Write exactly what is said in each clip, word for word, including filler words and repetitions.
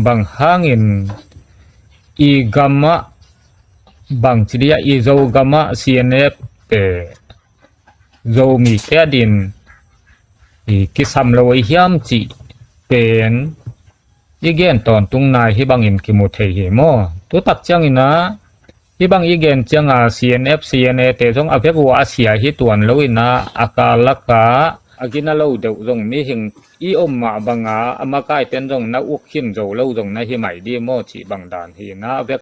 Bang hangin i gamah, bang ci dia, i Zo gamah C N F te Zomite a din i kisam lo i hiam cih pen i gen tawntung nai hi bangin kimu thei hi maw? Tutak ciangin ah hi bang i gen cianga C N F, C N A te zong a vek uh a sia hi tuan lo in ah a kalak ah a gina lo deuh zong mihing i om mah banga a makaiten zong na uk khin zo lo zong na hi mai di maw cih bang dan hi in ah a vek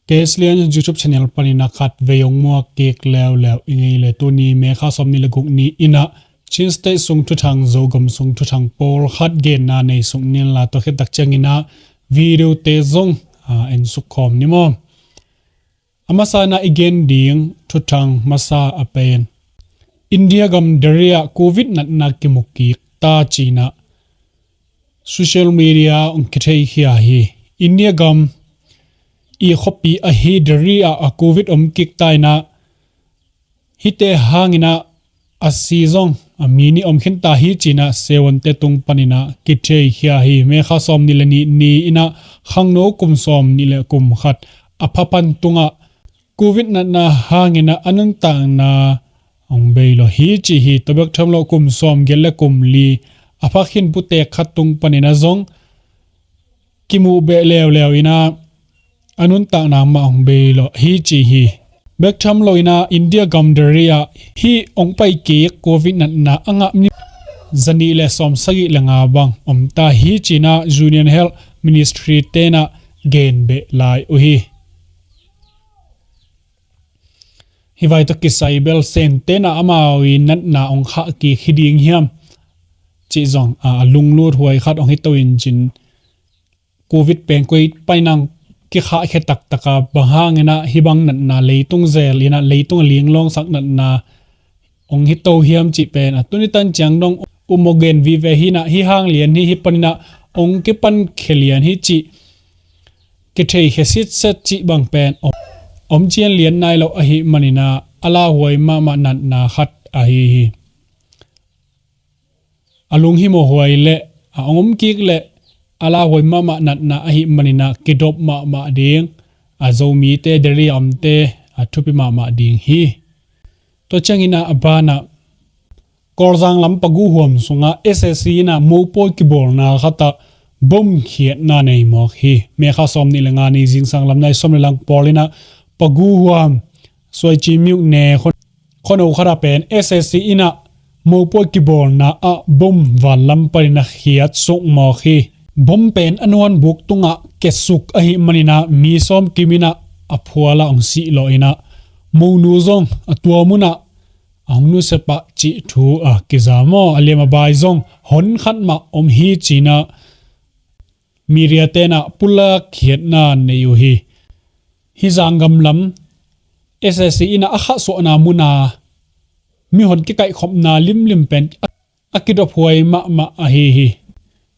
Case Lian YouTube channel panin a khat vei hong muak kik leuleu i ngei le tuni May kha sawm nih le guk ni in ah Chin State sung thuthang, Zogam sung thuthang pawlkhat genna nei suk ni inla, tua khit tak ciangin ah video te zong, ah, en suk khawm ni maw? A masa in ah i gen ding thuthang masa a pen India gam Delhi ah Covid natna kimu kik ta ci-in ah social media hong kitheikhia hi. India gam i khuapi ahi Delhi ah a Covid om kik ta in ah hihte hangin ah a si zong a mi nih om khin ta hi ci-in ah seventy tung panin ah kitheikhia hi. May kha sawm nih le nih ni in ah khangno kum sawm nih le kum khat a pha pan tungah Covid natna hangin ah a nuntakna hong bei lawh hi ci hi. Tua bek tham lo kum sawm giat le kum li a pha khin putek khat tung panin ah zong kimuh beh leuleu in ah a nuntakna mah hong bei lawh hi ci hi. Bek tham lo in ah India gam Delhi ah hih hong pai kik Covid natna a ngah mi zanih le sawm sagih le nga bang om ta hi ci-in ah Union Health Ministry te'n ah gen beh lai uh hi. Hih vai tawh kisai bel Sen te'n ah amau i natna hong khah kik hi ding hiam cih zong, a, a lunglut huai khat hong hi to in cin Covid pen koi panin ah kikhahkhia taktak a, bang hangin ah hih bang natna leitung zel in ah leitung a linglawngsak natna hong hi to hiam cih pen a tuni tan ciang dong umaw gen vive hi in ah hih hang lian hi, hih panin ah hong kipankhia lian hi cih kitheikhia sitset cih bang pen om, om cian lian nai lo ahih manin ah a lauhuai mahmah natna khat ahi hi. A lunghimawh huai le a hong om kik le a lauhuai mahmah natna ahih manin ah kidop mahmah ding, a Zomite, Delhi a omte a thupi mahmah ding hi. Tua ciangin ah a banah Kawlzang lam Pagu huam sungah S A C in ah mopawi kibawlna khatah bom khiatna nei mawk hi. May kha sawm nih le nga ni zingsang lam nai sawm le lang pawl in ah Pagu huam Suaici myone khuano khatah pen S A C in ah mopawi kibawlna ah bom van lam panin ah khiat suk mawk hi. Bom pen a nuanbuk tungah kiasuk ahih manin ah mi sawm kim in ah a phual ah hong sih lawh in ah monu zong a tua mun ah a hong nusia pah cih thu a kiza maw, a liam a bai zong hon khat mah om hi ci-in ah media te'n ah pulak khiatna nei uh hi. Hih zanggam lam S A C in ah a khahsuahna mun a mihon kikaihkhopna limlim pen a, a kidop huai mahmah ahi hi.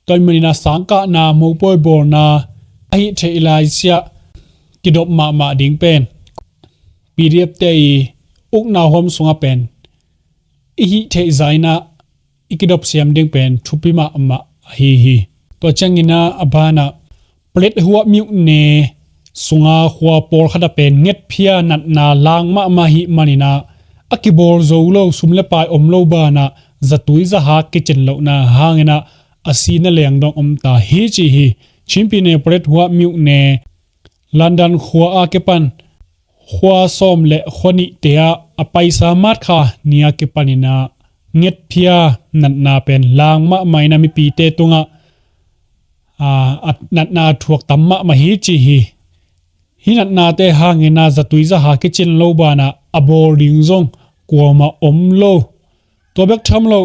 Tua ahih manin ah sangkahna mopawi bawlna ahih theih lai siah kidop mahmah ding pen P D F te i ukna huam sungah pen i hih theih zah in ah i kidop siam ding pen thupi mahmah ahi hi. Tua ciangin ah a banah Paletwa myone sunga khua pawlkhat ah pen ngetphia natna lang mahmah ahih manin ah a kibawl zo lo, sum le pai om lo banah zatui zahak kicin lohna hangin ah a sihna leng dong om ta hi ci hi. Chin pyine Paletwa myone London khua a kipan khua sawm le khua nihte ah a paisa March kha ni a kipanin ah ngetphia natna pen lang mahmah in ah mipite tungah, aa, a natna a thuak tam mahmah hi ci hi. Hih natnate hangin ah zatui zahak kicin lo banah a bawl ding zong kuamah om lo. Tua bek tham lo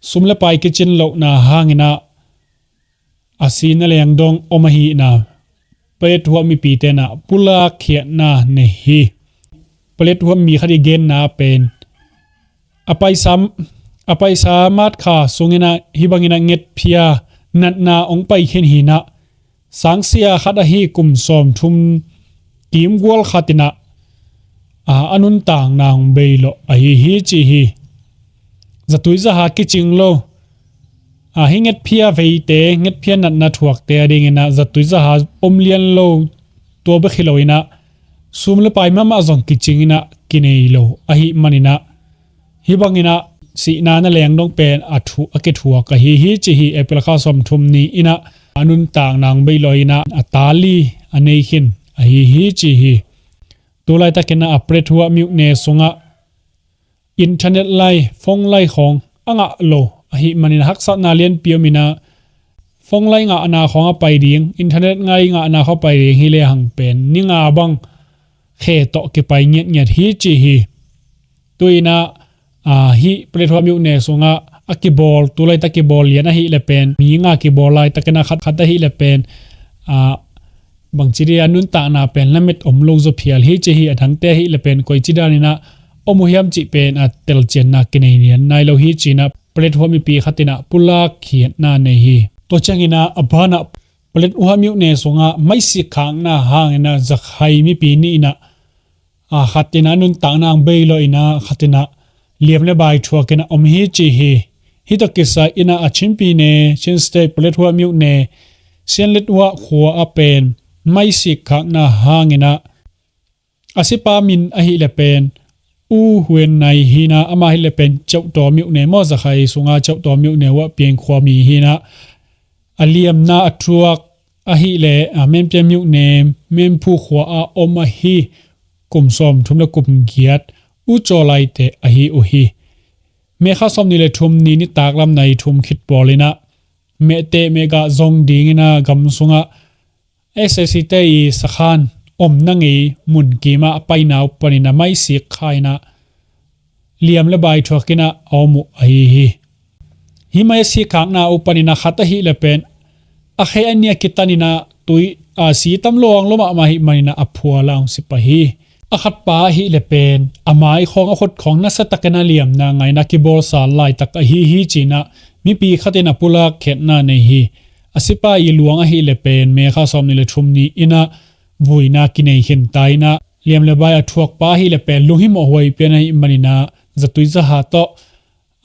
sum le pai kicin lohna hangin ah a sihna leng dong om ahihna Paletwa mipite in ah pulak khiatna nei hi. Paletwa mi khat i genna pen a paisa, a paisa mat kha sungin ah hih bangin ah ngetphia natna hong pai khin hi in ah, sangsia khat ahi kum sawmthum kim gual khat in ah, a, a nuntakna hong bei lawh ahi hi ci hi. Zatui zaha kicing lo, a, hih ngetphia veite, ngetphia natna thuakte a dingin ah zatui zaha om lian lo, tua bek hi lo in ah sum le pai mahmah zong kicing in ah kinei lo ahih manin ah, hih bangin ah sihna na leng dong pen a thu, a kithuak ahi hi ci hi. April kha sawmthum ni in ah a nuntakna hong bei lawh in ah a ta li a nei khin ahi hi ci hi. Tu laitakin ah a Paletwa myone sungah internet lai, phone lai khawng a ngah lo ahih manin ah haksatna lianpi om in ah, phone lai ngahna khawng a pai ding, internet lai ngahna khawng a pai ding hi lehang pen ni nga bang khe tawh kipai ngiatngiat hi ci hi. Tu in ah, a, hih Paletwa myone sungah a kibawl, tu laitak kibawl lian ahih leh pen mi nga kibawl laitakin ah khat, khat ahih leh pen, a, bangci dia nuntakna pen lamet om lo zaw phial hi ci hi. A dangte ahih leh pen koici danin ah om uh hiam cih pen a telcianna kinei lian nai lo hi ci in ah Paletwa mipi khat in ah pulak khiatna nei hi. Tua ciangin ah a ban ah Paletwa myone sungah meisik khakna hangin ah Rakhine mipi nih in ah, a, khat in ah a nuntakna hong bei lawh in ah khat in ah liam le bai thuakin ah om hi ci hi. Hih tawh kisai in ah a Chin pyine, Chin State, Paletwa myone, Sianletwa khua ah pen meisik khakna hangin ah a sipa min ahih leh pen U Huen Nai hi in ah, amah ahih leh pen Kyauktaw myone maw, Rakhine sungah Kyauktaw myone uah piang khua mi hi in ah, a liamna a thuak ahih leh, a, Menpyem myone, Menphu khua ah om ahi kum sawmthum le kum giat U Kyaw Lay te ahi uh hi. May kha sawmnih le thum ni nitaklam nai thum khit pawl in ah mehteh mehgah zong dingin ah gam sungah SAC te i sakhan omna ngei mun kim ah a paina uh panin ah meisik kha in ah liam le bai thuakin ah a om uh ahi hi. Hih meisik khakna uh panin ah khat ahih leh pen a khe a nih a kitan in ah tui, a, si tam luang lua mahmah ahih manin ah a phual ah hong si pah hi. A khatpa ahih leh pen a mai khawng a khut khawng nasa takin ah liamna ngaina kibawlsa laitak ahi hi ci in ah mipi khat in ah pulak khiatna nei hi. A sipa i luang ahih leh pen May kha sawmnih le thum ni in ah vuina kinei khin ta in ah liam le bai a thuakpa ahih leh pen lunghimawh huai pian ahih manin ah zatui zaha tawh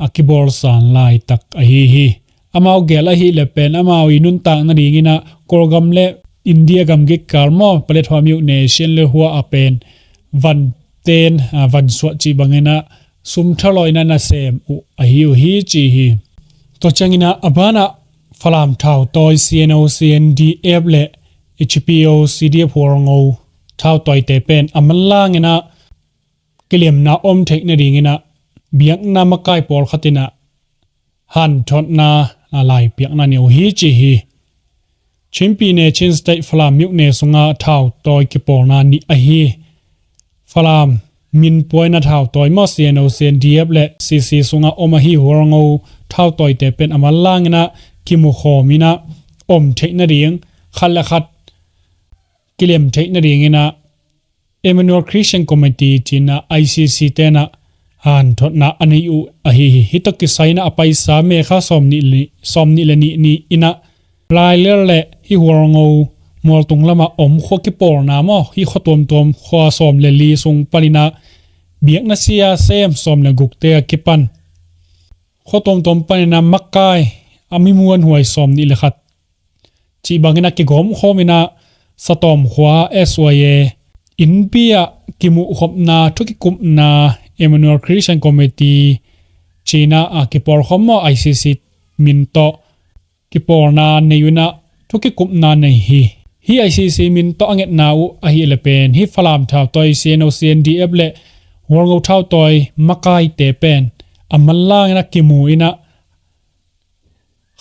a kibawlsa laitak ahi hi. Amau gel ahih leh pen amau i nuntak nadingin ah Kawlgam le India gamgi kal maw, Paletwa myone, Sianletwa ah pen van ten, a, van suah cih bangin ah sum thalawhna nasem uh ahi uh hi ci hi. Tua ciangin ah a ban ah Falam thautawi, CNO, CNDF le HPO, CDF Hualngo thautawite pen a manlangin ah kiliamna om theih nadingin ah biakna makai pawlkhat in ah hanthotna, a, laipiakna nei uh hi ci hi. Chin pyine, Chin State, Falam myone sungah thautawi kipawlna nih ahi Falam minpuaina thautawi maw, CNO, CNDF le CC sungah om ahi Hualngo thautawite pen a manlangin ah kimukhawm in ah om theih nading, khat le khat kilem theih nadingin ah Emmanuel Christian Committee ci in ah ICC te in ah hanthotna a nei uh ahi hi. Hih tawh kisai in ah a paisa May kha sawmnih le, sawmnih le nih ni in ah Lailel le hih Hualngo mualtung lamah om khua kipawlna maw, hih khua tuamtuam khua sawm le li sung panin ah biakna sia sem sawm le gukte a kipan khua tuamtuam panin ah makai a mi muanhuai sawmnih le khat cih bangin ah kigawmkhawm in ah Satawm khua SYA innpi ah kimuhkhopna, thukikupna, Emmanuel Christian Committee ci in ah, a, kipawlkhawm maw, ICC min tawh kipawlna nei uh in ah thukikupna nei hi. Hih ICC min tawh a ngetna uh ahih leh pen hih Falam thautawi, CNO, CNDF le Hualngo thautawi makaite pen a manlangin ah kimu in ah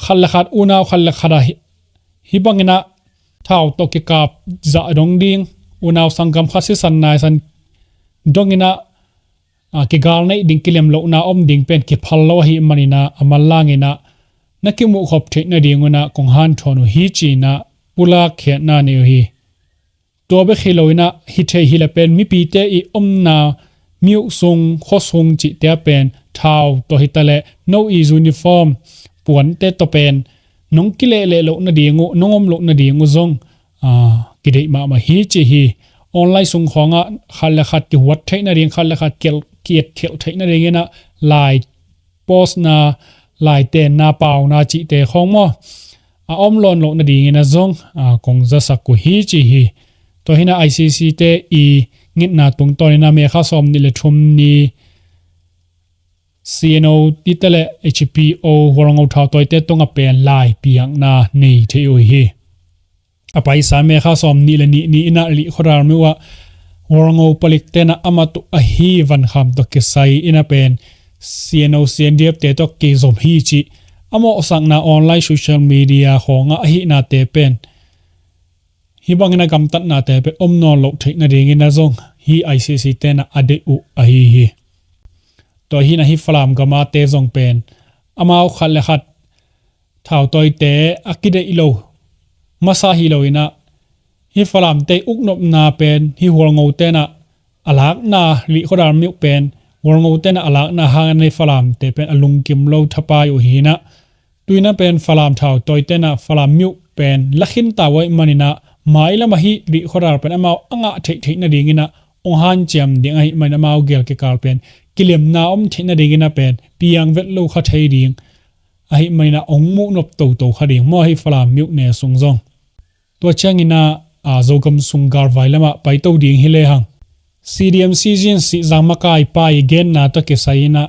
khat le khat, unau khat le khat ah hih, hih bangin ah thau tawh kikap zah dong ding, unau sanggam khat sisan naisan dongin ah, a, kigal neih ding, kilem lohna om ding pen kiphal lo ahih manin ah a manlangin ah na kimuhkhop theih nadingun ah kong hanthawn uh hi ci in ah pulak khiatna nei uh hi. Tua bek hi lo inah, hi thei hi le pen mipite i omna, myuh sung, khua sung cihte a pen thau tawh hi ta le, no i uniform puante tawh pen nong kilehleh loh nading uh, nong om loh nading uh zong kideih mahmah hi ci hi. Online sung khawngah khat le khat kihuat theih nading, khat le khat ki-etkhelh theih nading inah lai postna, lai tenna, pauna cihte khawng maw, a om lawn loh nading inah zong kong zasak uh hi ci hi. Tua hi inah I C C te i ngetna tungtawn inah May kha sawm nih le thum ni C N O te le H P O, Hualngo thautawite tungah pen lai piakna nei thei uh hi. A paisa May kha sawm nih le nih ni inah Rihkhawdar myuh ah Hualngo palik tenah amah tuh ahi Van Kham tawh kisai inah pen C N O, C N D F te tawh kizom hi cih a mawhsakna online social media khawngah ahihnate pen, hih bangin a gamtatnate pen om nawn loh theih nading inah zong hih I C C tenah a deih uh ahi hi. Tua hi inah hih Falam gamate zong pen amau khat le khat thautawite a kideih lo masa hi lo inah, hih Falamte uknopna pen hih Hualngo tenah a lakna, Rihkhawdar myuh pen Hualngo tenah a lakna hangin hih Falamte pen a lungkim lo thapai uh hi inah, tu inah pen Falam thautawi tenah Falam myuh pen lakhin ta uh ahih man inah, mailam ah hih Rihkhawdar pen amau a ngah theihtheih nading inah ong hanciam ding ahih man inah, amau gel kikal pen kilemna om theih nading inah pen piang vet lo kha thei ding ahih man inah ong muh nop toto kha ding maw, hih Falam myuh ne sung zong. Tua ciang inah Zogam sung galvai lamah paito ding hi lehang, C D M Sizin Sihzang makaipa i genna tawh kisai inah,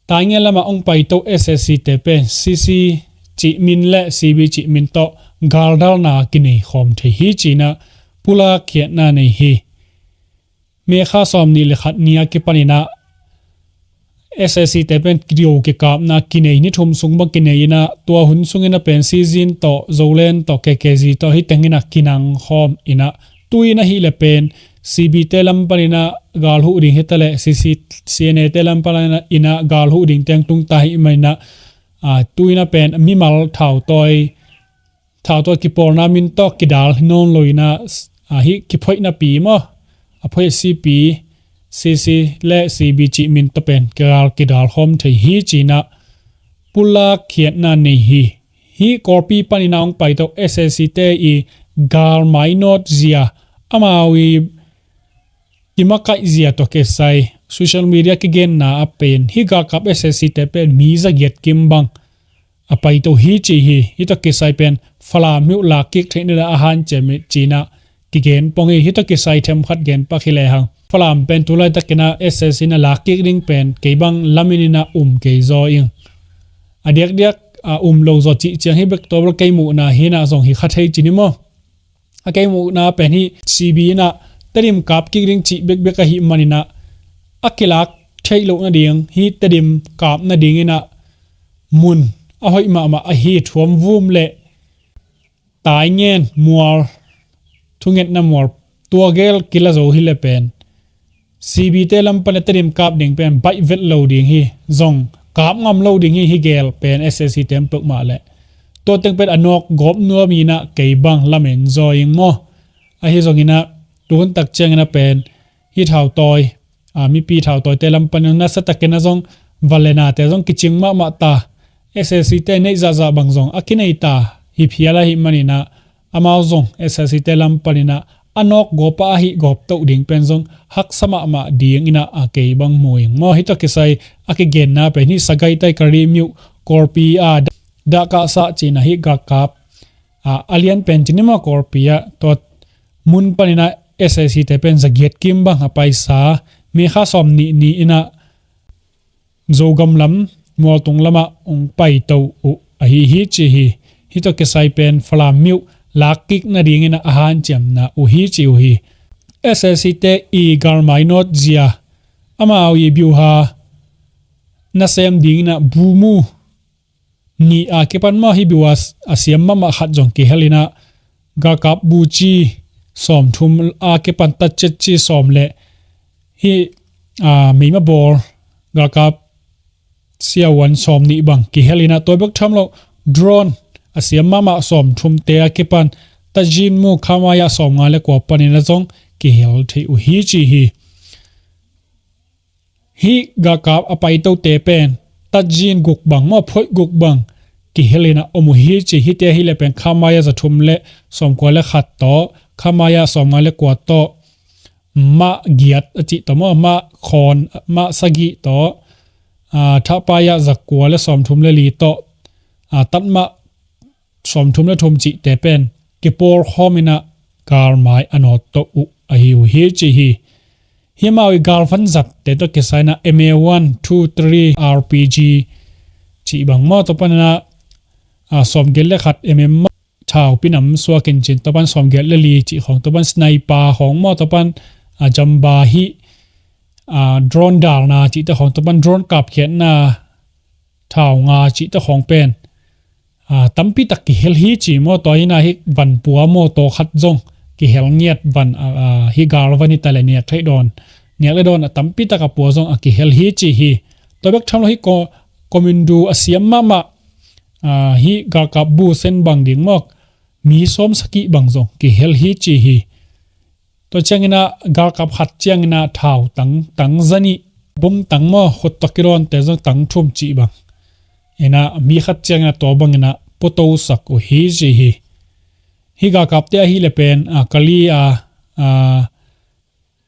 Taingen lamah ong paito S S C te pen C C cih min le C B cih min tawh galdalna kinei khawm thei hi ci inah pulak khiatna nei hi. May kha sawm nih le khat ni a kipan inah S S C te pen kido kikapna kinei, ni thum sung bang kinei inah, tua hun sung inah pen Sizin tawh, Zoland tawh, K K Z tawh hih teng inah kinang khawm inah, tu inah hi le pen C B te lam pan inah gal huh ding hi ta le, C C, C N A te lam pan inah gal huh ding teng tung ta hi man inah, tu inah pen mimal thautawi, thautawi kipawlna min tawh kidal nawn lo inah, hih kiphoihna pi maw, a phoih C P, C C le C B cih min tawh pen kigal kidal khawm thei hi ci inah pulak khiatna nei hi. Hih Kawlpi pan inah ong paito S S C te i gal mainawt zia, amau i kimakaih zia tawh kisai social media kigenna ah pen hih galkap S S C te pen mi zagiat kim bang a paito hi ci hi. Hih tawh kisai pen Falam myuh lakkik theih nading a hanciam hi ci inah kigen pong hi. Hih tawh kisai themkhat gen pak hi lehang, Falam pen tu laitak inah S S C in a lakkik ding pen kei bang lamen inah um kei zaw ing. A diakdiak a um lo zaw cih ciang hih bek tua bel kei muhna hi inah zong hi kha thei ci ni maw. A kei muhna pen hih C B inah Tedim kap kik ding cih bekbek ahih man inah, a kilak theih loh nading, hih Tedim kap nading inah mun a hoih mahmah ahi Thuamvum le Taingen mual, thungetna mual, tua gel kila zo hi le pen C B te lam pan a Tedim kap ding pen baih vet lo ding hi, zong kap ngam lo ding hi, hih gel pen S S C te peuh mah le. Tua teng pen a nawk gawp nuam inah kei bang lamen zaw ing maw. Ahi zong inah tuhun tak ciang inah pen hih thautawi, mipi thautawite lam pan inah nasa tak inah zong va le nate zong kicing mahmah ta, S S C te neih zahzah bang zong a kinei ta hi phial ahih man inah, amau zong S S C te lam pan inah a nawk gawp ah a hih gawp toh ding pen zong haksa mahmah ding inah a kei bang mu ing maw. Hih tawh kisai a kigenna pen hih Sagaing tai Kari myuh Kawlpi a dah kahsah ci inah hih galkap a lian pen ci ni maw, Kawlpi ah tua mun pan inah S S C te pen zagiat kim bang a paisa May kha sawm nih ni inah Zogam lam mualtung lamah ong paito uh ahi hi ci hi. Hih tawh kisai pen Falam myuh lakkik nading inah a hanciamna uh hi ci uh hi. S S C te i gal mainawt zia, amau i biuha nasem ding inah bumu nih a kipan maw, hih biuha a siam mahmah khat zong kihel inah galkap buci sawmthum a kipan tatcetci sawm le hih meima bawl galkap siavuan sawm nih bang kihel inah, tua bek tham lo drone a siam mahmah sawmthum te a kipan Tajin mu Khamaya sawmnga le kua panin a zong kihel thei uh hi ci hi. Hih galkap a paitote pen Tajin guk bang maw, phoih guk bang kihel in a om uh hi ci. Hihte ahih leh pen Khamaya za thum le sawmkua le khat tawh, Khamaya sawmnga le kua tawh, Mah giat a cih tawh maw, Mah khawn, Mah sagih tawh, aa, Thapaya za kua le sawmthum le li tawh, aa, Tatmah sawmthum le thum cihte pen kipawlkhawm in a galmai a nawt tawh uh ahi uh hi ci hi. Hih amau i galvan zatte tawh kisai in a M A one, two, three, R P G cih bang maw, tua pan in a, aa, sawmgiat le khat M M maw, thau pinam suak in cin, tua pan sawmgiat le li cih khawng, tua pan sniper khawng maw, tua pan, aa, jamba hih, aa, drone dalna cihte khawng, tua pan drone kapkhiatna thau nga cihte khawng pen, aa, tampi tak kihel hi ci maw. Tua hi in a hih van pua maw, tua khat zong kihel ngiat van, aa, aa, hih galvan hi ta leh niak theih dawn, niak le dawn a tampi tak a pua zong a kihel hi ci hi. Tua bek tham lo hih ko-, komindu a siam mahmah, aa, hih galkap bu sen bang ding maw, mi sawm sagih bang zong kihel hi ci hi. Tua ciangin a galkap khat ciangin a thau tang, tang zanih, bom tang maw, khut tawh kidawnte zong tang thum cih bang in a mi khat ciangin a tua bangin a puatosak uh hi ci hi. Hih galkapte ahih leh pen, aa, Kali a, aa,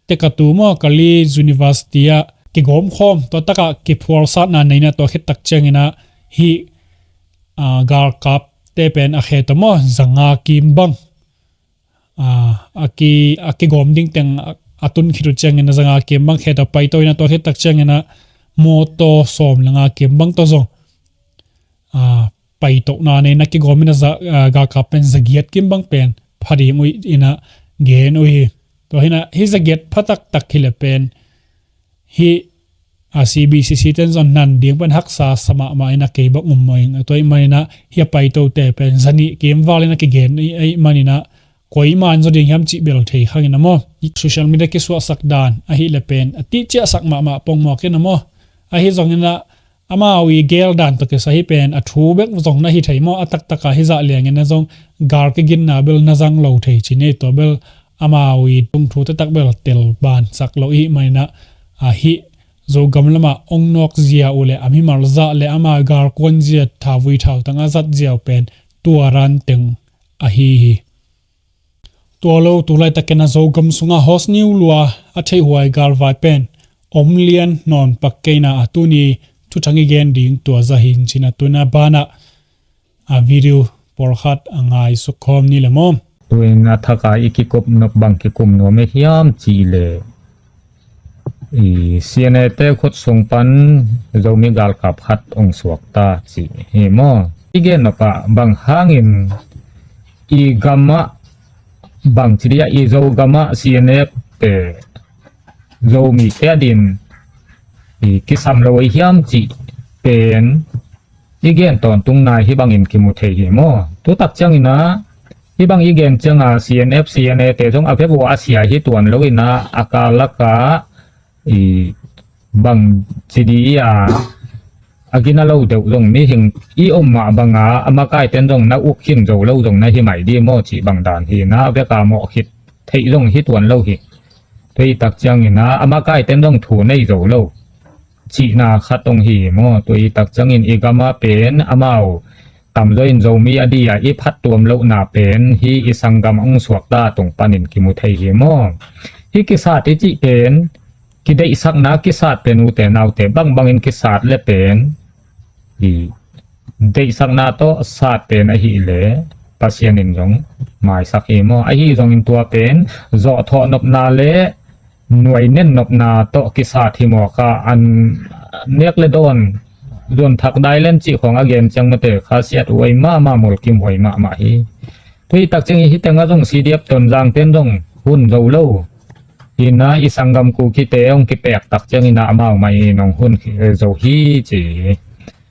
Tekatu maw, Kali University ah kigawmkhawm, tua takah kiphualsatna nei in a, tua khit tak ciangin a hih, aa, galkapte pen a khe tawh maw, zanga kim bang, aa, a ki, a kigawm ding teng a, a tun khit uh ciangin a zanga kim bang khe tawh paito in a, tua khit tak ciangin a mawtaw sawm le nga kim bang tawh zong, aa, paitohna nei in a kigawm in a za, aa, galkap pen zagiat kim bang pen pha ding uh in a gen uh hi. Tua hi in a hih zagiat pha taktak hi leh pen hih, aa, C B C C ten zong nan ding pen haksa sa mahmah in a, kei bang um mawh ing. Tua ahih manin a hih a paitote pen zanih kim val in a kigen ahih, ahih manin a koi man zaw ding hiam cih bel thei khang in a maw. Social media kisuahsak dan ahih leh pen a tihciahsak mahmah pongmawk in a maw. Ahi zongin a amau i gel dan tawh kisai hih pen a thu bek zong na hi thei maw, a taktak a hih zah liangin a zong gal kiginna bel na zang lo thei ci ni. Tua bel amau i tungthu taktak bel tel bansak lo ahih manin a, a hih Zogam lamah ong nawk zia uh leh a mimal zah leh amau i galkuan zia, thauvui thautang a zat zia uh pen tua ran teng ahi hi. Tua lo, tu laitakin a Zogam sungah hawsniu lua a theihhuai galvai pen om lian nawn pak kei in a, tuni thuthang i gen ding tua zah hi in ci in a, tu in a banah a video pawlkhat a ngaisuk khawm ni leh maw. Tu in a thak a i kikup nop bang kikum nuam i hiam cih leh, i C N A te khut sung pan Zomi galkap khat ong suak ta cih hi maw. I gen nop ah bang hangin i gam ah, bang ci dia, i Zogam ah C N A te Zomite adin i kisam lo i hiam cih pen i gen tawntung nai hih bangin kimu thei hi maw. Tu tak ciangin a hih bang i gen ciang a C N F, C N A te zong a vek uh a sia hi tuan lo in a, a kal lak ah i bang ci dia, a gina lo deuh zong mihing i om mah bang a, a makaiten zong na uk khin zo lo zong na hi mai di maw cih bang dan hi in a, a vek a mawh khit theih zong hi tuan lo hi. Tua i tak ciangin a, a makaiten zong thu nei zo lo cihna khat ong hi maw. Tua i tak ciangin i gam ah pen amau tamzaw in Zomi a di a i phattuam lohna pen hih i sanggam ong suak ta tung panin kimu thei hi maw. Hih kisat i cih pen kideihsakna, kisat pen ute naute bangbangin kisat leh pen i deihsakna tawh sat pen ahih leh Pasian in zong maisak hi maw. Ahi zongin tua pen zawhthawh nopna le nuai nen nopna tawh kisat hi maw kha. An nek le dawn, zuan thak dai len cih khawng a gen ciang mate kha siat huai mahmah, mulkimhuai mahmah hi. Tua i tak ciangin hih teng a zong C D F Tonzang ten zong hun zo lo. Hi in a i sanggam Kukite hong kipek tak ciangin a amau mah in hong hun khi-, eh, zo hi ci hi.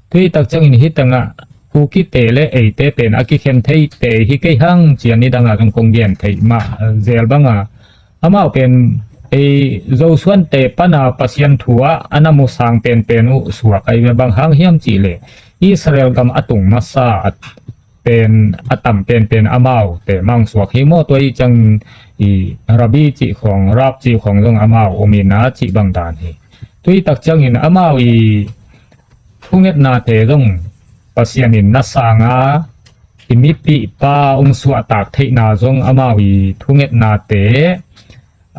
Tua i tak ciangin hih teng ah Kukite le eite pen a kikhen theite hi kei hang ci a, nidang a zong kong gen theih mah zel bang a, amau pen ei Zosuante pan a Pasian thu ah a na mu sang penpen uh suak ahi ve. Bang hang hiam cih leh Israel gam a tung masa a pen a tam penpen amaute mah hong suak hi maw. Tua i ciangin i Rabbi cih khawng, Rab cih khawng zong amau om in a cih bang dan hi. Tua i tak ciangin amau i thungetnate zong Pasian in na sanga i mipihpa hong suahtak theihna zong amau i thungetnate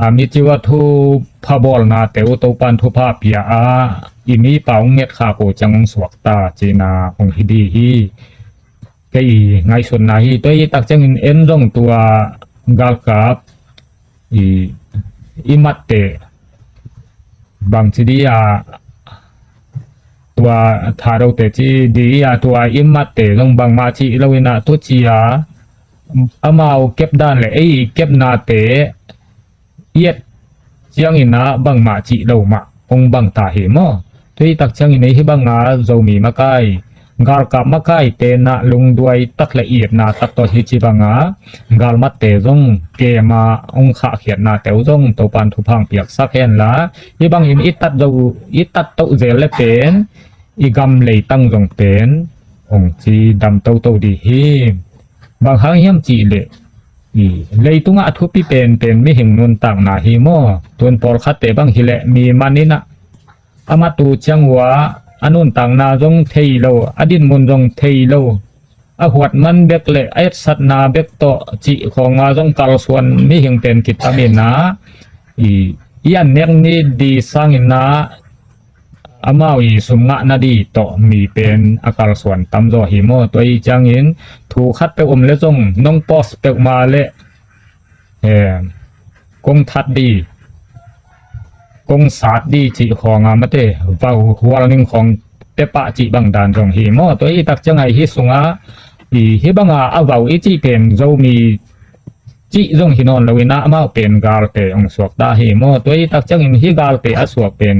a, mi ciu a thu phabawlnate uh Topan thupha pia a, i mipa hong ngetkhak uh ciang hong suakta cihna hong hi dih hi. Kei i ngaihsutna hi. Tua i tak ciangin en zong tua galkap i, i matte bangci di a, tua thadote ci di a, tua i matte zong bangmah cih lo in a, tu ci a, amau kepdan le ei kepnate i et ciangin a bangmah cih lo mah hong bangta hi maw. Tua i tak ciangin ei hih banga Zomi makai, galkap makaite na lungduai tak le i etna tak tawh hi ci banga galmatte zong kema hong khahkhiatnate uh zong Topan thupha hong piaksak hen la, hih bangin i tat zo, i tat toh zel le pen i gam leitang zong pen hong ci dam toto dih hi. Bang hang hiam cih leh i leitungah a thupi penpen mihing nuntakna hi maw. Tun pawlkhatte bang hi leh mi man in a, a mat uh ciang uh a, a nuntakna zong thei lo, a dinmun zong thei lo, a huat man bek le a etsatna bek tawh cih khawnga zong kalsuan mihing pen kitam in a, i, i an nek ni di sangin a, amau i sum ngahna di tawh mi pen a kalsuan tamzaw hi maw. Tua i ciangin thu khat peuh om le zong nong post peuhmah le, eh, kong that di, kong sat di cih khawnga mate vau hual ning khawng pepah cih bang dan zong hi maw. Tua i tak ciangah i hih sungah i hih banga a vau i cih pen Zomi cih zong hi nawn lo in a, amau pen galte hong suakta hi maw. Tua i tak ciangin hih galte a suak pen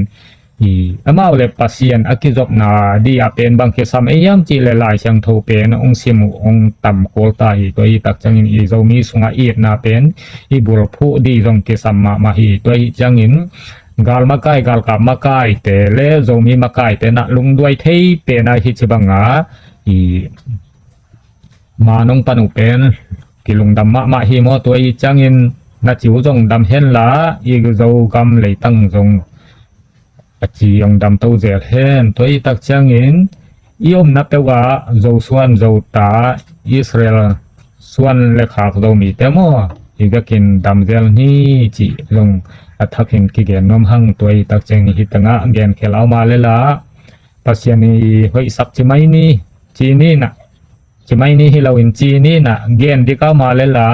i amau le Pasian a kizopna di a pen bang kisam ei hiam cih le Lai Siangtho pen hong sim uh hong tam kul ta hi. Tua i tak ciangin i Zomi sungah i etna pen i bulphuh di zong kisam mahmah hi. Tua i ciangin gal makai, galkap makaite le Zomi makaite na lungduai thei pen a hi ci banga i ma nong pan uh pen kilungdam mahmah hi maw. Tua i ciangin na ciu zong dam hen la, i Zogam leitang zong a ci hong dam to zel hen. Tua i tak ciangin i omna peuh ah Zo suan Zo ta, Israel suan le khak Zomite maw, i vekin dam zel ni cih zong a thakin kigen nuam hang. Tua i tak ciangin hih tengah gen khel a om a le la, Pasian i hoihsak ci mai ni, ci ni na, ci mai ni hi loin ci ni na, gen dik a om a le la,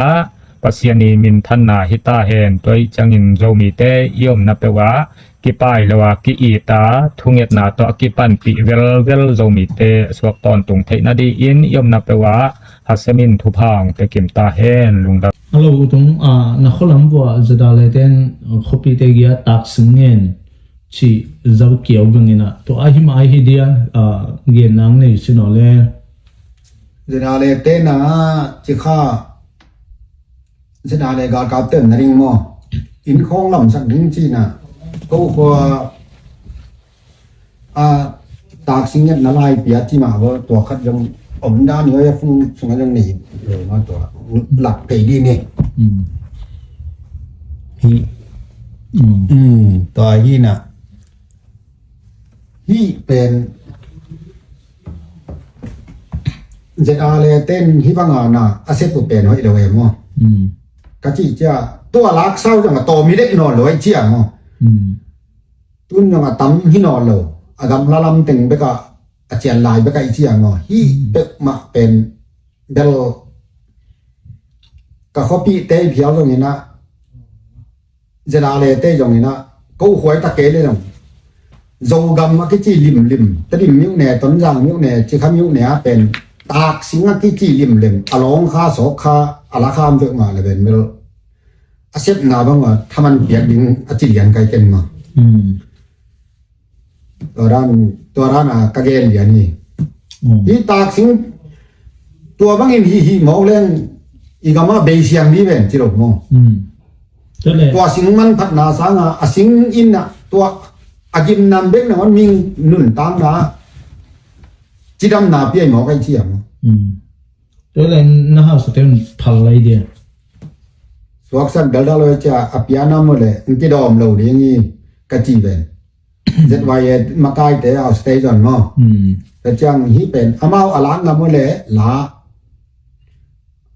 Pasian i minthanna hi ta hen. Tua i ciangin Zomite i omna peuh ah kipai lo a ki-it a, thungetna tawh a kipanpih velvel Zomite suak tawntung theihna di in i omna peuh ah Hashem in thupha hong pia kim ta hen. Lungdam. A lo utung a, na khualam vua Zadale ten khuapite gia taksing ngen ci Zokiau gangin a, tua a him a hi dia, a, gen nang nei sin aw le. Zadale ten a ci kha, Zadale galkap ten na ring maw, inn khawng lamsak ding ci na, ko khua a, taksing ngetna lai pia ci mah bawh tua khat zong om dan i oi a phung sungah zong nei lo mah tua lak pei di ni. Mm. Hi. Mm. Mm, tua hi na. Hi pen Z A le ten hi banga na a setu pen hoih lo em maw. Mm. Ka ci cia tua lak sau zong a tawm hi dek nawn lo ai cia maw. Mm. Tun zong a tam hi nawn lo, a gamla lam teng bek a, a cian lai bek a i ciang aw. Hih bek mah pen bel ka khuapihte i phial zongin ah, Zelale te zongin ah, ko khuai ta kei le zong Zogam a kici limlim, Tedim myone, Tonzang myone, Cikha myone a pen taksing a kici limlim, a lawng kha, sawk kha, a la kha am vek mah le ven bel a sepna bang a thaman piak ding a ci lian kai ken mah. Tua dan, tua dan a ka gen lian hi. Hi taksing tua bangin hi hi mawk leng i gam a bei siang mi ven ci lo maw. Tua sing manphatna sanga a sing in a tua a gimnam bek na man ming nuntakna cidamna piai mawk ai ciang. Tua le na hausa te un phal lai dia. Suaksan daldal oi cia a piana mu le, ng kidawm lo ding i ka ci ven. Z Y A makaite a station maw. Hmm. Tua ciang hi pen amau a lak ngam uh le la,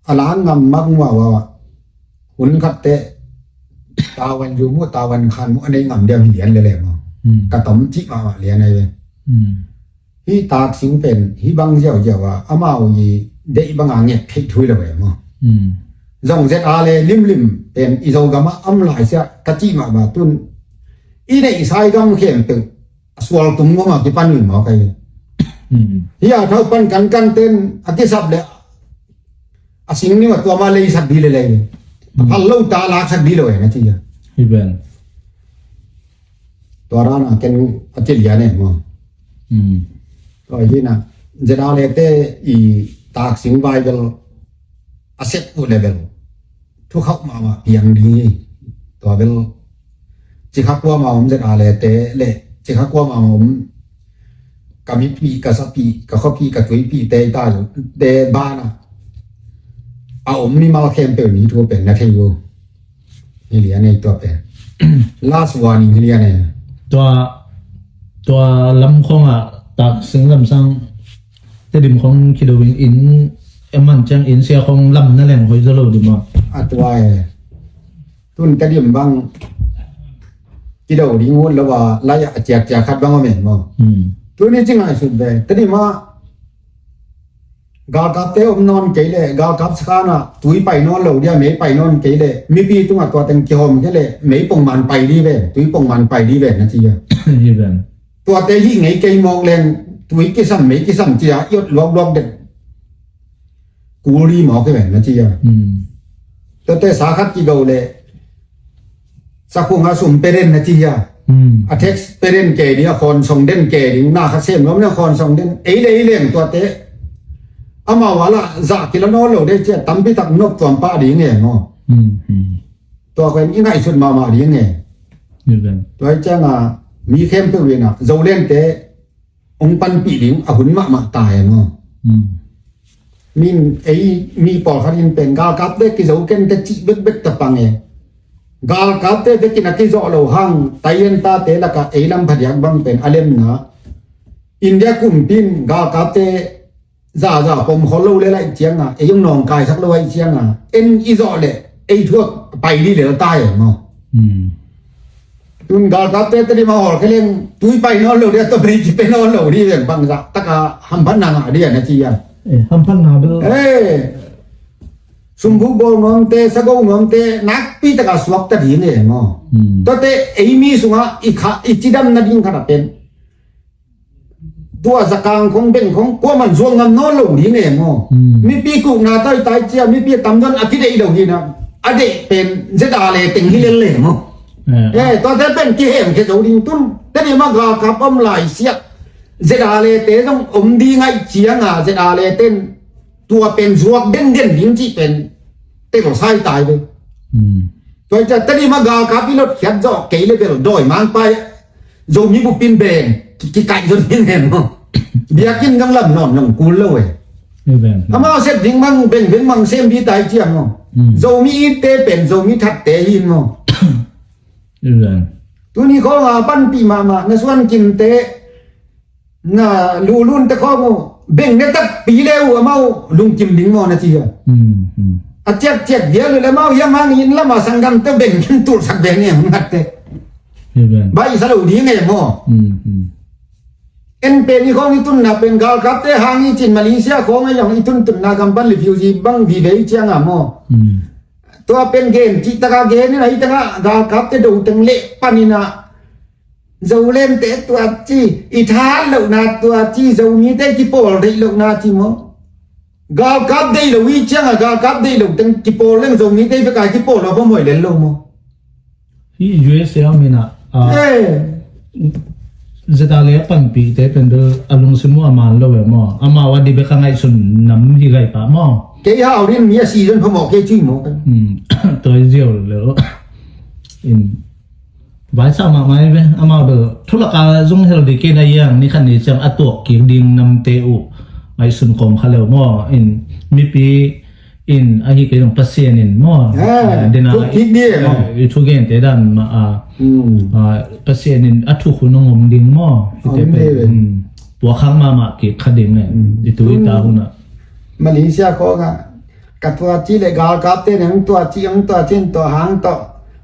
a lak ngam mak uh a, hun khat te tawan zu mu, tawan khan mu a nei ngam diam hi lian lele maw. Hmm. Ka tom cih mahmah lian ai ve. Hmm. Hi taksing pen hi bang ziauziau a amau i deih banga nget theih thui lo ve maw. Hmm. Zong Z A le limlim pen i Zogam a om lai sia ka cih mahmah tun i neih sai gam khempeuh a sual tum ngom a kipan uh hi maw kai. Hmm. Hi a thau pan kankan ten a kisap le a sing ning a tua ma leisak di le lei. A phal lo ta laksak di lo e na ci a. Hi ben. Tua rana ken a ci lian e maw. Hmm. Tua hi na Z A le te i taksing Bible a sep uh le bel thukhauh mahmah piang ding hi. Tua bel cikha kuama om Z A le te le cikha kuama om ka mipi, ka sapi, ka khuapi, ka tuipi te ta te bana a om mimal khempeuh ni thu pen na thei uh. Hi lian ei tua pen. Last warning hi lian ei. Tua, tua lam khong a taksing lam sang Tedim khong kido in in eman ciang in sia khong lam na leng hoi zo lo di maw. A tua e. Tun Tedim bang kido ding hun lo a lai a ciak ciak khat bang om en maw. Hmm. Tuni ci ngaihsut ve. Tedim a galkapte om nawn kei le galkap sakhan a tui pai nawn lo dia mei pai nawn kei le mipi tungah tua teng kihawm kei le mei pongman pai di ven, tui pongman pai di ven na ci a. Hi ven. Tuate hih ngei kei mawk leng tui kisam mei kisam cia i ot luakluak dek kul ri mawk hi ven na ci a. Hmm. Tuate sa khat kigo le sakhunga sum pe den na ci a. Hmm. A tax pe den ke ding a khawn song den ke ding na khat sem nuam le khawn song den ei le ei leng tuate amau a lah zah kila nawn lo dei cia tampi tak nop tuam pah ding e maw. Hmm, hmm. Tua khen i ngaihsut mahmah ding e. Tua i cianga mi khempeuh in a Zolente hong panpih ding a hun mahmah ta e maw. Hmm. Min ei mi pawlkhat in pen galkapte kizo kente cih bekbek ta pang e. Galkapte vekin a kizawh lo hang taientate lakah ei lam phadiak bang pen a lemna India kumpi in galkapte zaza pom khol lo le laih cianga ei hong nawngkaisak lo aih cianga en i zawh leh ei thuak pai li lel ta e maw. Hmm. Tun galkapte Tedim a hawl khe leng tui pai nawn lo dia tua bei ci pe nawn lo di leng bangzah taka hamphatna ngah dia na ci a. Eh, hamphatna bel. Eh. Sumbu bawl nuamte, sago nuamte nakpi taka suakta ding e maw. Hmm. Tuate ei mi sungah i kha i cidam nading khat a pen tua zakang khong beng khong kuaman zuak ngam nawn lo ding e maw. Hmm. Mipi kukna tai tai cia mipi a tamzaw a kideih lo hi na a deih pen Z A le teng hi lel le maw. Eh, tuate pen kihem khe zo ding tun Tedim a galkap om lai siak Z A le te zong om ding aih cianga Z A le ten tua pen zuak denden ding cih pen tel sai tai ve. Hmm. Tua i cia Tedim a galkap i lot khiat zawh kei le bel dawi mangpai Zomi bupin beng kikaih zo ding hen maw. Biakinn zong lam nawn zong kul lo e. Amau set ding mang beng beng mang sem di tai cia maw. Zomi itte pen Zomi thatte hi maw. Tuni khawng a panpih mahmah na suan kimte na lulunte khawng uh beng ne takpi le uh amau lungkim ding maw na ci a. A ciakciak vial uh le amau hiam hang in lama sanggamte beng kin tulsak ve nge hong hatte. Baihsa lo ding e maw. En pen i khawng i tunna pen galkapte hang i cin Malaysia khawng a iong i tuntunna gam pan refugee bang vive i cianga maw. Tua pen gen cihtaka gen in a hitanga galkapte doteng leh paninah Zolente tua ci i thahat lohna tua ci Zomite kipawl deih lohna ci maw. Galkap deih lo i cianga galkap deih lo teng kipawl leng Zomite i veka kipawl lo pamawh lel lo maw. Hi U S A minah Z A le a panpihte pen bel a lungsim uh a man lo e maw. Amau a di bek a ngaihsun nam hi gai pah maw. Kei hau din mi a season phamawh kei cui maw. Tua i ziau lo in vaisa mahmah i ve amau bel thulaka zung hel di kei na iang ni khan ni ciang a tuak kik ding namte uh Ai sun kawm kha leu maw? In mipi in ahi kei dong Pasian in maw? Eh, dena thuk kik dih e maw? Eh, i thugente dan mah a, mm, ah, Pasian in a thuk hun hong om ding maw? Om dih e. Tua khang mahmah kik kha ding e. Mm. I tu i ta hun ah. Malaysia khawng ah ka tua ci le galkapte neng tua ci ang tua cin tua hang tawh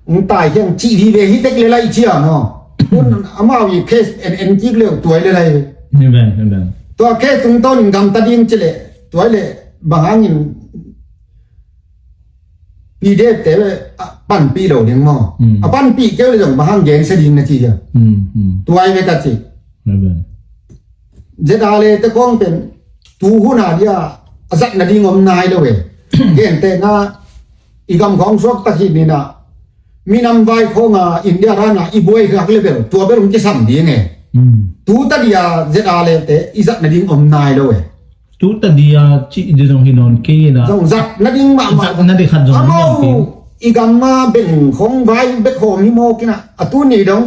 ang tai hiang ci vive hi tek le lai cia maw? Kun amau i case en en kik leu tuai le lai. Hi ben, hi ben. Tua case tung ton gamta ding ci le tuai le bang hangin P D F te le a panpih lo ding maw? Mm. A panpih keu le zong bang hang gensia ding na ci hiam? Mm, mm. Tuai ve ka ci. Hi ben. Zedale te khawng pen tu hun a dia a zat nading om nai lo e. Gente na i gam khawng suak ta hi ni na minam vai khawng a India rana i buai khak le bel tua bel hong kisam ding e. Mm. Tu ta dia Zedale te i zat nading om nai lo e. Tu ta dia ci di zong hi non kei na. Zong zat nading mahmah. Zat nading khat zong hi non kei. Amau i gam ma beng khawng vai bek khawm hi mawk ina a tu ni dong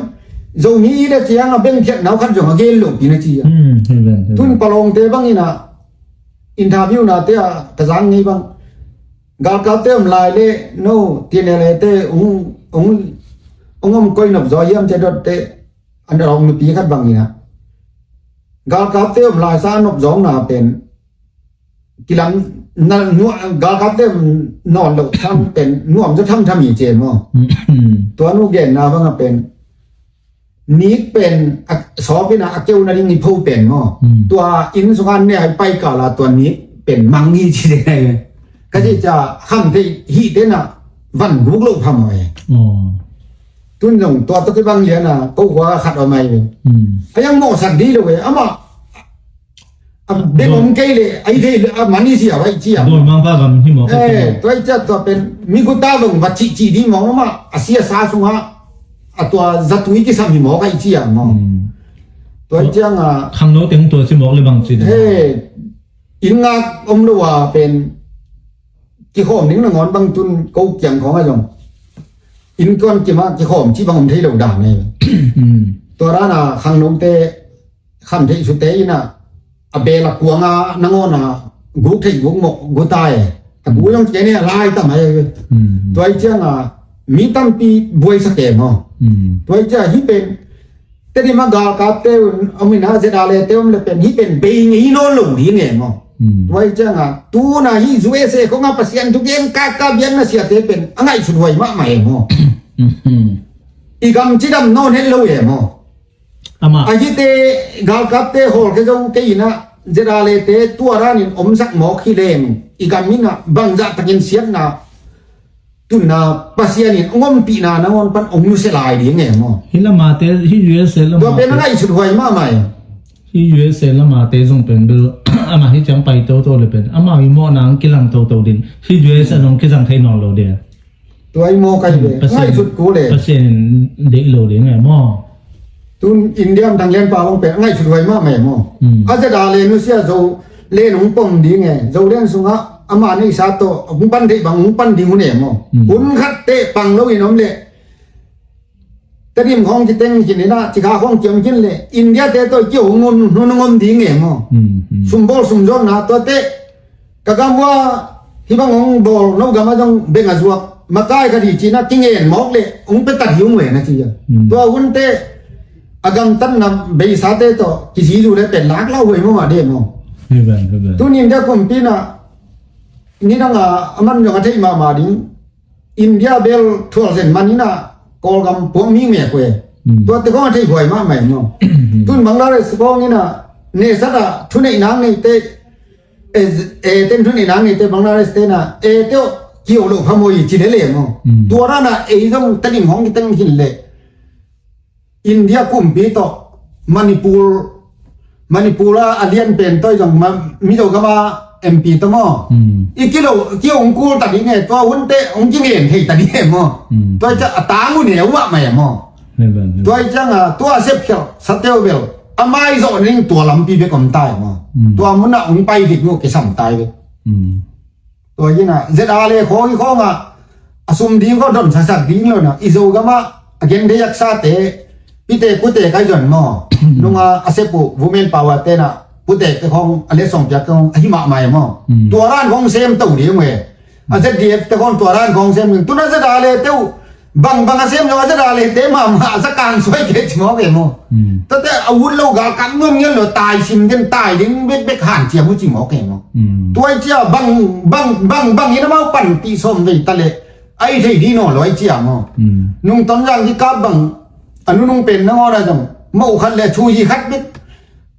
Zomi i da ciang a beng thiat nau khat zong a gen lo pi na ci a. Hmm, hi ben, hi ben. Tun palawngte bang ina interview nate a ka zang ngei bang galkapte om lai le no T N L A te ung ung ung om koi nop zaw hiam te dot te an rong nupi khat bang ina galkapte om lai sa nop zawng na pen kilam na nuam galkapte nawn lo tham pen nuam zaw thamtham hi ci e maw? Tua nu genna bang a pen nik pen a sawp ina a keu nading i pho pen maw? Tua inn sunga ne a i pai kala tua nik pen mang hi ci de nai. Ka ci cia kham thei hi tena van guk lo pha maw e. Tun zong tua tawh kibang liana ko khua khat aw mai ve. A yang mawhsak dih lo e amah. A beng om kei le a i thei le a mani sia vai cia. Dawi mangpa gam hi mawk a tua i cia tua pen mi guta zong va cihcih dih mawk amah a sia sa sunga a tua zatui kisam hi mawk a i cia maw? Tua i cianga khangno teng tua ci mawk le bang ci dih. He inn ngak om lo a pen kikhawm ding nangawn bang tun ko kiang khawng a zong inn kuan kimah kikhawm ci bang om thei lo dan e. Tua rana khangnote kham theih sute ina a bel a kuanga nangawn a guk theih guk mawh guta e. A guk zong ci kei ne a lai tam a e. Tua i cianga mi tampi buaisak e maw? Tua i cia hi pen Tedim a galkapte un om ina Zedale te om le pen hi pen bei ngei nawn lo ding e maw? Tua i cianga tuna hi U S A khonga Pasian thugen kaka biakna siate pen a ngaihsut huai mahmah e maw? I gam cidam nawn het lo e maw? Amah a hite galkapte hawlkhia zo kei ina Zedale te tua ranin omsak mawk hi leng i gam ina bangzah takin siatna tunna Pasian in hong ompihna nangawn pan hong nusia lai ding e maw? Hi lamate hi U S A lamate tua pen a ngaihsut huai mahmah e. Hi U S A lamate zong pen bel amah hi ciang pai toto le pen amah hi mawhna hong kilang toto din hi U S A zong kizang thei nawn lo dia. Tua i maw kai ve ngaihsut ku le Pasian in deih lo ding e maw? Tun India am thang lian pa bang pen a ngaihsut huai mahmah e maw? A zeda le nusia zo len hong pom ding e zo len sungah ama neihsa tawh hong pan theih bang hong pan ding hun e maw? Hun khat teh pang lo in om le Tedim khawng kiteng khin inah cikha khawng kiom khin le India te tawh kio hong om hun hong om ding e maw? Sumbawl sumzawtna tua teh ka gam ua hih bang hong bawl no gam a zong beng a zuak makai ka dih cinah kingen mawk le hong pia tak hi hong wen a ci a. Tua hun teh a gamtatna beisate tawh kizizu le pen lak lau huai mawmah de maw? Tuni India kumpi inah nidang a a man zong a theih mahmah ding India bel thual zen man inah Kawlgam puak mi mek uh e. Tuate khawng a theih huai mahmah e maw? Tun Bangladesh khawng inah nesat ah thuneih nang neite e, e ten thuneih nang neite Bangladesh te inah e teuh kio lo pha maw i ci lele maw? Tua ranah ei zong Tedim hong kiteng khin le India kumpi tawh Manipur Manipur a a lian pen tawh i zong Mizo gama M P tawh maw? I kilo ki hong kul ta ding e tua hun teh hong kingen thei ta ding e maw? Tua i ciah a tang uh neu ah mai a maw? Tua i cianga tua a sepkhialh sateu bel a maizawh ning tua lampi bek om ta e maw? Tua munah hong pai dik uh kisam ta i bek. Tua hinah zet a le khawi khawngah a sum ding khaw don sasak ding lo na i Zogamah a gen deiaksate pite kute kai zon maw? Nunga a sep uh women power tenah Putek te khawng, a letsong piak te khawng, ahi mahmah e maw. Mm. Tua dan khawng sem to ding uh e. A Z D F te khawng tua dan khawng sem ding. Tun a ZRA le te uh, bang bang a sem zong a ZRA le te mahmah a za kang suai kei ci mawk e maw. Mm. Tate a ut lo galkap nuam ngial lo, tai sim den, tai ding bekbek hanciam uh ci mawk e maw. Mm. Tua i cia bang, bang, bang, bang in amau panpih sawm vei ta leh, a i thei dih nawn lo a i cia maw. Mm. Nung Tonzang kikap bang, a nunung pen nangawn a zong, moh khat le thu hi khat bek,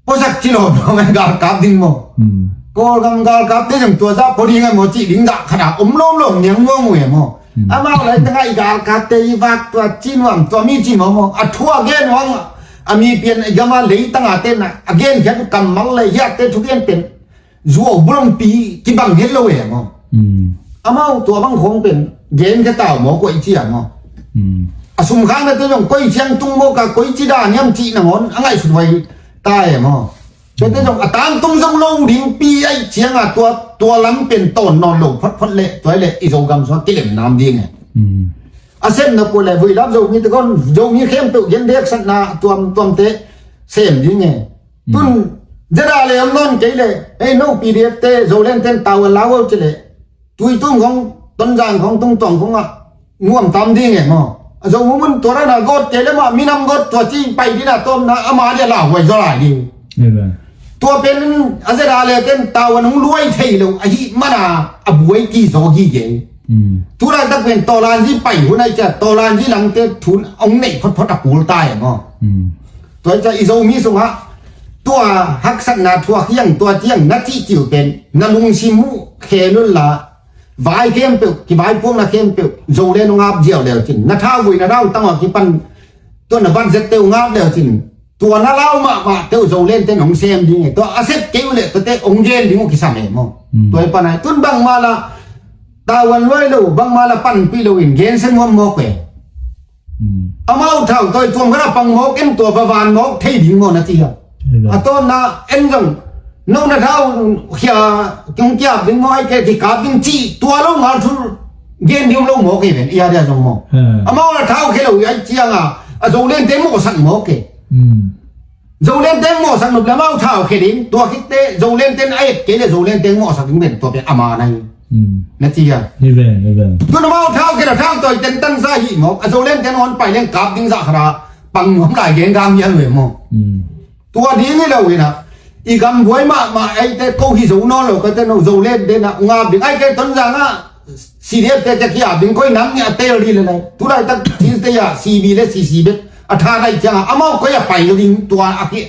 puasak ci lawm lo ngai galkap ding maw. Mm. Kawlgam galkap te zong tua zah pua ding a maw cih ding zah khat a om lawmlawm niang nuam uh e maw. Mm. Amau lai tangah i galkap te i vak tua ci nuam tua mi ci maw maw. A thu a gen uh ang a mi pian i gam a lei tangah te na a gen khiat uh kammal le hiat te thugen pen zuau bulpi kibang het lo e maw. Mm. Amau tua bang khawng pen gen khe tau maw, koi ci a maw. Mm. A sum khang na te zong koi ciang tung maw ka, koi ci dan hiam cih nangawn a ngaihsut huai ta e maw. Tua te zong a tangtung zong lo ding pi aih ciang a tua, tua lam pen tawn nawn lo photphot le tua le i Zogam sung a kilem nam ding e. Mm. A sem na pua le vuilap Zomi te khawng, Zomi khempeuh gen dek satna tuamtuam te sem ding e. Tun ZRA le om nawn kei le, hei no P D F te Zoland ten tau a lau au ci le, Tuitum khawng, Tonzang khawng, Tungtawng khawng ah nuam tam ding e maw. A Zomi mun tua rana gawt kei le mah minam gawt tua ci pai dina tawmna ama dia lauhuai zaw lai ding. Amen. Tua pen a ZRA le ten tau a nung luai thei lo ahi mana a buai ki zaw gige. Mm. Tulaitak pen Tawlanzi pai hun ai cia Tawlanzi langte thun a hong neih photphot a kul ta e maw. Mm. Tua i ca i Zomi sungah tua haksatna thuak hiang tua tiang na cihcil pen na lungsim uh khen unla vai khempeuh kivaipuakna khempeuh Zoland hong ap ziau leu cin na thauvui na rau tangah kipan tua na budget te hong ap leu cin tua na lau mahmah te uh Zoland ten hong sem ding e tua a sep kei uh leh tuate hong gen ding uh kisam e maw. Mm. Tua i panai tun bangmah la tauan luai lo bangmah la panpih lo in gensia nuam mawk e. Mm. Amau thau tawi tuam khat a pang mawk en tua va van mawk thei ding maw na ci a. Amen. A tawpna en zong no na thau khia kong kiap ding maw ai ke kikap ding cih tua lo ngal thul gen ding lo mawk e ven i a dia zong maw. Amau na thau khia lo ai ciang a a Zoland te mawhsak mawk e. Mm. Zoland teng mawhsak nop le amau thau khia ding tua khit teh Zoland ten a et kei le Zoland teng mawhsak ding ven tua pen ama na hi. Mm. Na ci a. Hi ven, hi ven. Tun amau thau khia le thau tawi ten tansa hi mawk a Zoland ten hong pai leng kap ding zah khat a pang nuam lai gen gam hial ve maw. Mm. Tua ding hi lo hi na i gam buai mahmah ei te ko hi zo nawn lo ka te no Zoland ten a ngap ding ai ke Tonzang a C D F te te kia ding koi nam ni a tel di le lai. Tulaitak Chin te ya C B le C C bek a tha dai ciang a amau koi a pai lo ding tua a ki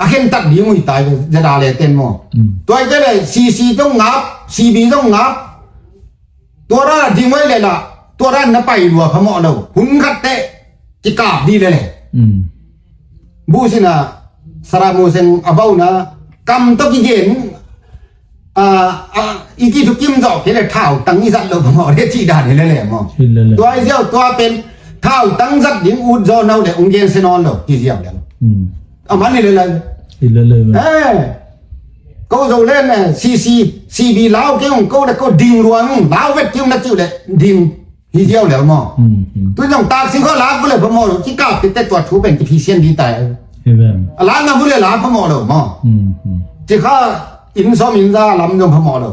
a khen tak ding ui tai le ZRA le ten maw. Mm. Tua i te le C C zong ngap, C B zong ngap. Tua ran a ding oi le la tua ran na pai lua phamawh lo. Hun khat te kikap di le le. Mm. Buh sina Saddam Hussein a vauna kam tawh kigen a, a, i kithukim zawh kei le thautang i zat lo phamawh le cih dan hi le le maw. Hi le le. Tua i ziau tua pen thautang zat ding ut zaw nau le ung gen se nawn lo hi ziau le. Mm. A man hi le le. Hi le le. Eh. Ko zo le ne C C C B lau kei ung ko le ko ding luang lau vet kiu na ciu le ding. Hi ziau lel maw. Mm, mm. Tui zong taksi kho lak bu le phamawh lo ci kap kite tua thu pen kiphisian di tai. Amen. A lak na bu le lak phamawh lo maw. Mm, mm. Ci kha inn sawm inn za lam zong phamawh lo.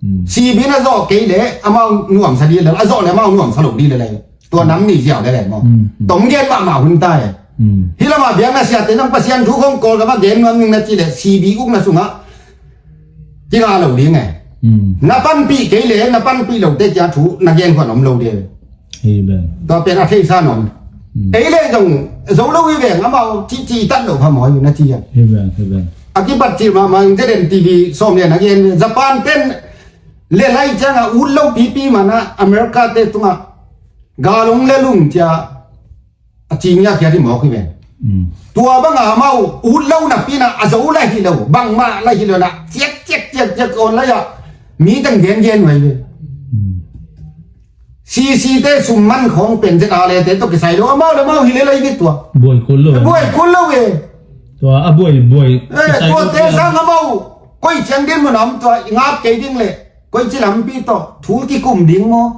Mm. C B na zawh kei le amau nuamsa di le a zawh le amau nuamsa lo di le le. Tua nam ni ziau le le maw. Mm, mm. Tom gen mahmah hun tai. Mm. Hi lamah biakna siate zong Pasian thu khong Kawlgam a gen nuam ning na ci le C B ukna sungah Kila lo ding e. Mm. Na panpih kei le na panpih lo te kia thu na gen khuan om lo ding. Amen. Tua pen a theisa nom. Mm. Ei le zong zo lo i veng amau ci ci tat lo phamawh na ci a. Amen. Amen. A kipat ci mahmah in Zeden T V sawm le na gen Japan pen le lai ciang a ut lo pipi mana America te tunga galong le lung cia a ci ngiat khiat hi mawk hi ven. Mm. Tua banga amau ut lo napi na a zo la hi lo bangmah la hi lo na ciak ciak ciak ciak on la ya mi tang gen gen wai ve. Mm. C C te sum man khong pen zet a le te to kisai lo amau le mau hi le lai ve tua. Buai kul lo. Buai kul lo ve. Tua a buai buai. Eh, tua te sang amau koi chiang den mun am tua ngap kei ding le. Koi ci lampi tawh thu kikum ding maw?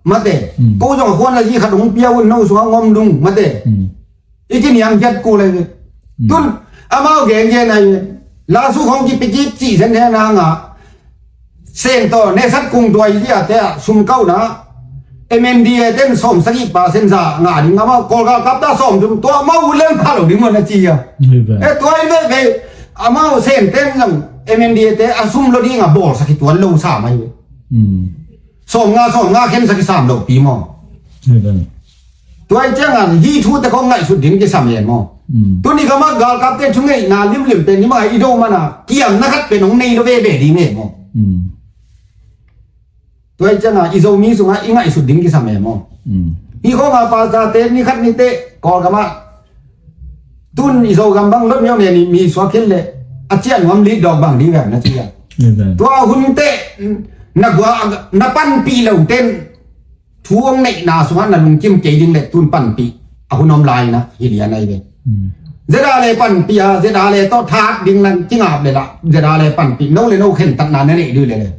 Mate. Mm. Ko zong a khuan a zi khat hong pia un no sung a ngom dung mate. Mm. I kiniam khiat kul ai ve. Mm. Tun amau gen gen ai ve. Lasu khong kipikip cih zen hen hangah Sen tawh Nesat kung duai zia te ah sum kauhna M N D A ten sawm sagih percent za ngah ding, amau Kawl galkap ta sawm dum tua amau ut leng pha lo ding maw na ci a. E tua in veve amau Sen ten zong M N D A te a sum lo ding a bawlsak hi tuan lo sa mai ve. Sawm nga sawm nga khensak hi sam lo pi maw. Tua i ciangah hih thute khong ngaihsut ding kisam e maw. Tuni gamah galkapte thungeihna limlim pen ni mah i do mana kiamna khat pen hong nei lo veve ding e maw. Tua i ciangah i Zomi sungah i ngaihsut ding kisam e maw. Hih khawngah pastorte ni khat nite Kawlgamah tun i Zogam bang lot miau ne ni mi suak khin le a ciah nuam lit dawk bang ding vem na ci a. Tua hun teh na gua na panpih lo ten thu hong neihna sungah na lungkim kei ding le tun panpih a hun om lai na hi lian ai ve. Zeda le panpih a zeda le tawh thak ding nan kingap le lah zeda le panpih no le no khentatna na neih dui le le.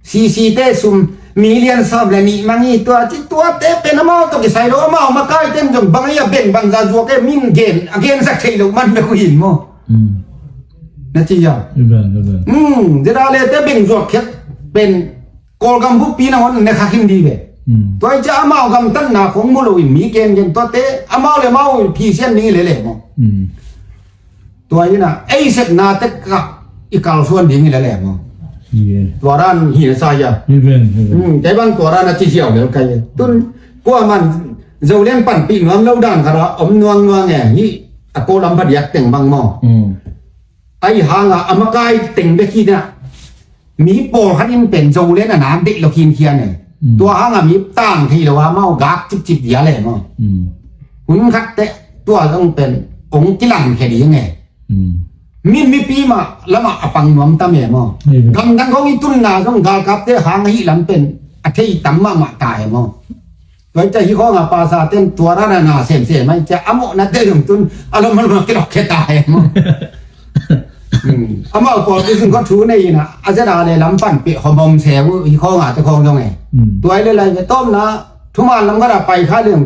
C C te sum million sawm le nih mang hi tua ci tuate pen amau tawh kisai lo amau makai ten zong bang ei a beng bang za zuak e min gen a gensak thei lo man bek uh hin maw. Na ci a. Zeda le te beng zuak khiat pen Kawlgam bukpi nangawn ne kha khin di ve. Tua i cia amau gamtatna khong mu lo in mi kenken tuate amau le mau phisian ding hi lele maw. Tua hi na ei sepna tek kah i kalsuan ding hi lele maw. Tua ran hi na sa ia. Kei bang tua ran a ci ziau lel kai tun kuaman Zolen panpih nuam lo dan khat a om nuangnuang e hi. A ko lam phadiak teng bang maw. Ai hanga a makai teng bek hi na mi pawlkhat in pen Zolen a na deih lo khinkhian e. Tua hanga mi tang thei lo a mau gak cipcip dia le maw. Hun khat teh tua zong pen ong kilang khe ding e. Min mipi mah lamah a pang nuam tam e maw. Gamdang kong i tunna zong galkapte hang ahi lam pen a thei tam mahmah ta e maw. Tua i cia hi khawnga pasa ten tua rana na semsem a i cia a mawhna te zong tun a lom a lom a kilawk khe ta e maw. Amau pawl i zung khaw thu nei ina a zeda le lam panpih hawmhawm se uh hi khawnga te khawng zong e. Tua i le lai ve tawmna thuman lam khat a pai kha leng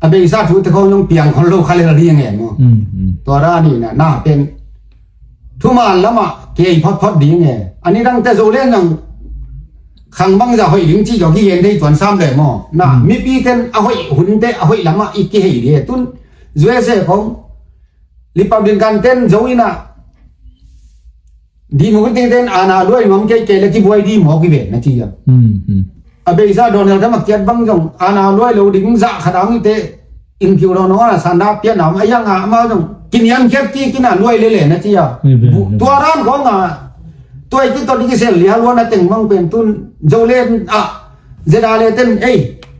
a beisa thu te khawng zong piang khon lo kha le la riang e maw. Tua rani na na pen thuman lamah kei photphot ding e. A nidangte Zolen zong khang bangza hoih ding cih zawh kigen thei tuan sam le maw. Na mipi ten a hoih hunte a hoih lamah i kihei ding e. Tun U S A khong Republican ten Zo ina Democratic ten ana luai nuam kei kei le kibuai di maw kiven na ci a. A beisa Donald Trump a kiat bang zong ana luai lo ding zah khat ang ite Ing kiu lo no a sanda pian a om a yang a amau zong kiniam khiat kik ina luai lele na ci a. Tua ran khawng a tua i kitot i kisel lia luan a teng mang pen tun Zolen a zeda le ten ei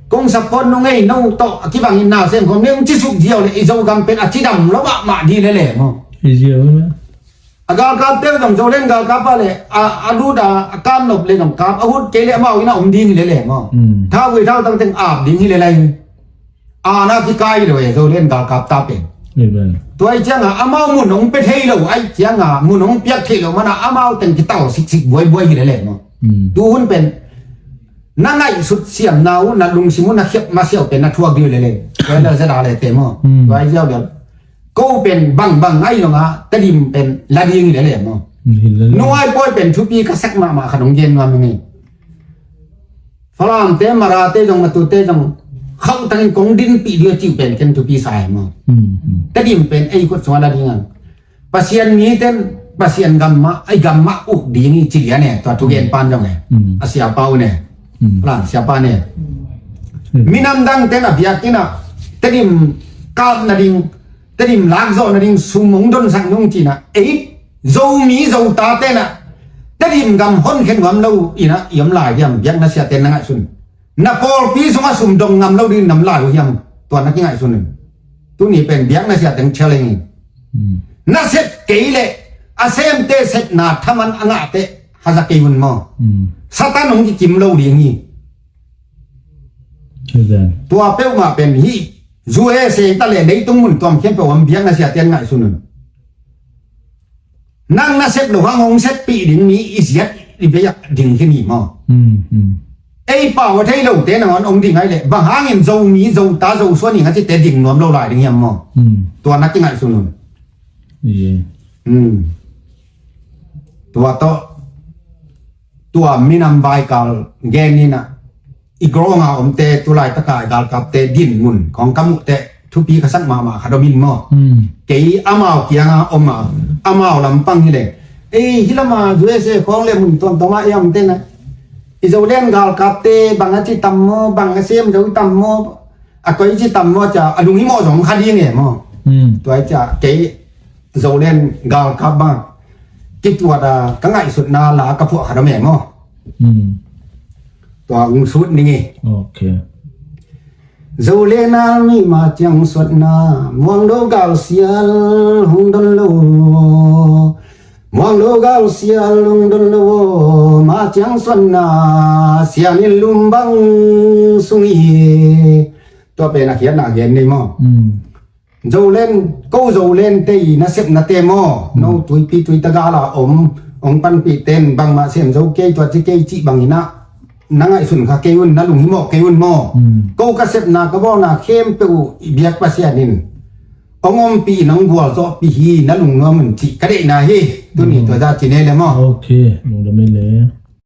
kong support nung ei no tawh a kibang in na sem khawng neng ci suk ziau le i Zogam pen a cidam lo mahmah di lele maw. A galkap te zong Zolen galkap a le a lut a a kam nop le zong kap a hut kei le amau ina om ding hi lele maw. Thau vui thau tang teng ap ding hi lele. Ana kikai lo e Zolen galkap ta pen. Tua i cianga amau mun hong pe thei lo ai cianga mun hong piak thei lo mana amau teng kital siksik buaibuai hi lele maw. Tuhun pen na ngaihsut siamna uh na lungsim uh na khiap masiau pen na thuak dih lele. Tua i le zeda le te maw. Tua i ziau lial ko pen bangbang ai longa Tedim pen la ding hi lele maw. Nuai pawi pen thupi ka sak mahmah khat hong gen nuam hi. Falamte Marate zong Matute zong khauh tangin kong dinpih ding a ciu pen ken thupi sa hi maw. Tedim pen ei kut sungah la ding ang Pasian miten Pasian gammah ai gammah uk ding hi ci lian e tua thugen pan zong e. A siapa un e Falam siapa ne minam dang ten a biakinn ah Tedim kap nading Tedim lakzawh nading sum hong donsak nung cina ei Zomi Zota tena Tedim gam honkhen nuam lo ina i om lai hiam biakna siate na ngaihsun. Na pawlpi sungah sum dong ngam lo ding nam lai uh hiam tua na kingaihsun in. Tuni pen biakna siate hong challenge in. Na sep kei leh a semte sepna thaman a ngahte haza kei un maw. Satan hong kikim lo ding hi. Tua peuhmah pen hih U S A ta le leitung mun tuam khempeuh om biakna siate an ngaihsun un. Nang na sep lo hang hong seppih ding mi i ziat i veiak ding khin hi maw. Ei pau a thei lote nangawn hong ding ai leh bang hangin Zomi Zota Zosua ning a cite ding nuam lo lai ding hiam maw. Tua na kingaihsun un. Hmm. Tua tawh, tua minam vaikal gen inah, i grawng a omte, tu laitaka i galkapte din mun kong ka muh teh thupi ka sak mahmah khat om in maw. Hmm. Kei amau kianga om a, amau lampang hi leh, ei, hih lama U S A khawng le mun tuamtuam ah i omte na, i Zoland galkapte bang a ci tam maw, bang a sem zo tam maw, a koi ci tam maw cia a lunghimawh zong kha ding e maw. Hmm. Tua i cia kei Zoland galkap bang kituat a ka ngaihsutna la ka phuah khat om e maw. Hmm. Tua hong sut ning e. Ok. Zoland Army ma ciang suatna, Muangdo galsial hong don lo. Muangdo galsial hong don lo, ma ciang suatna, sian in lum bang sung hi. Tua pen a khiatna gen nei maw. Hmm. Zoland, ko Zoland te i nasepnate maw, no tuipi tuita gala om, ong panpih ten bangmah sem zo kei, tua ci kei cih bangin ah na ngaihsun kha kei un, na lunghimawh kei un maw. Hmm. Ko ka sepna ka bawlna khempeuh uh i biak Pasian in ong ompih in ong gualzawhpih hi, na lungnuam un cih ka deihna hi. Tuni tua za ci ne le maw. Ok, lungdam e le.